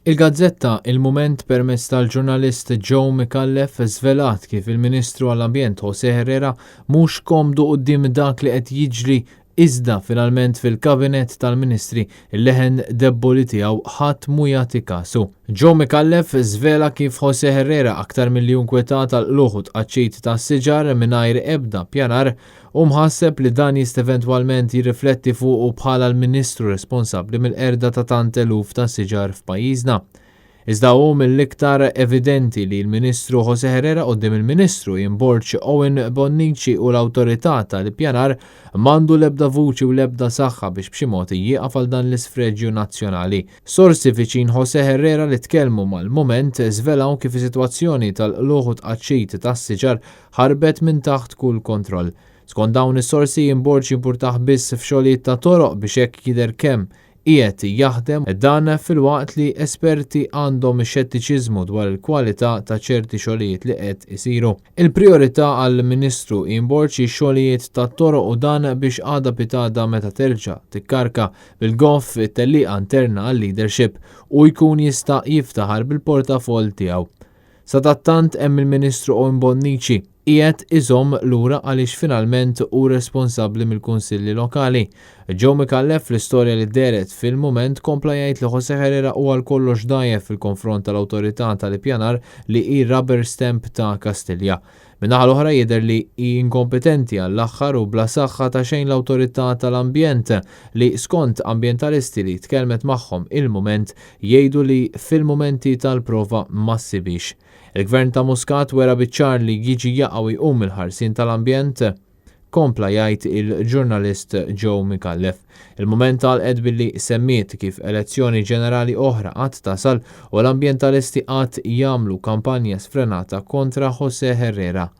Il-gazzetta Il-Mument permezz tal-ġurnalist Joe Micallef żvelat kif il-Ministru għall-Ambjent Jose Herrera mhux komdu quddiem dak li qed jiġri iżda finalment fil-Kabinett tal-Ministri il-leħen debboli tiegħu ħadd mhu jagħti kasu. Joe Micallef żvela kif Jose Herrera aktar milli inkwetat għall-qlugħ u tqaċċit ta' siġar mingħajr ebda pjanar hu mħasseb li dan jista' eventwalment jirrifletti fuqu bħala l-Ministru responsabbli mill-qerda ta' tant eluf ta' siġar f'pajjiżna. Iżda hu mill-iktar evidenti li l-Ministru Jose Herrera quddiem il-Ministru Ian Borg Owen Bonnici u l-Awtorità tal-Ippjanar m'għandu l-ebda vuċi u l-ebda saħħa biex b'xi mod jieqaf għal dan l-isfreġju nazzjonali. Sorsi viċin Jose Herrera li tkellmu mal-Mument żvelaw kif is-sitwazzjoni tal-qlugħ u tqaċċit tas-siġar ħarbet minn taħt kull kontroll. Skont dawn is-sorsi Ian Borg jimpurtah biss f'xogħlijiet ta' toroq biex hekk jidher kemm qiegħed jaħdem, dan filwaqt li esperti għandhom xettiċiżmu dwar il-kwalità ta' ċerti xogħlijiet li qed isiru. Il-prijorità għall-Ministru Ian Borg hi x-xogħlijiet tat-toroq u dan biex għada pitgħada meta terġa' tikkarka bil-goff it-tellieqa interna għal-leadership hu jkun jista' jiftaħar bil-portafoll tiegħu. Sadattant hemm il-Ministru Owen Bonnici qiegħed iżomm lura għaliex finalment hu responsabbli mill-Kunsilli Lokali. Joe Micallef fl-istorja li dehret fil-Mument kompla jgħid li José Herrera hu għal kollox dgħajjef fil-konfront tal-Awtorità tal-Ippjanar li hi rubber stamp ta' Kastilja. Min-naħa l-oħra jidher li hi inkompetenti għall-aħħar u bla saħħa ta' xejn l-Awtorità tal-Ambjent li skont ambjentalisti li tkellmet magħhom il-Mument jgħidu li fil-mumenti tal-prova ma ssibhiex. Il-Gvern ta' Muscat wera biċ-ċar li jiġi jaqa' u jqum mill-ħarsien tal-ambjent, kompla jgħid il-ġurnalist Joe Micallef. Il-Mument għalqet billi semmiet kif elezzjoni ġenerali oħra għad tasal u l-ambjentalisti għad jagħmlu kampanja sfrenata kontra José Herrera.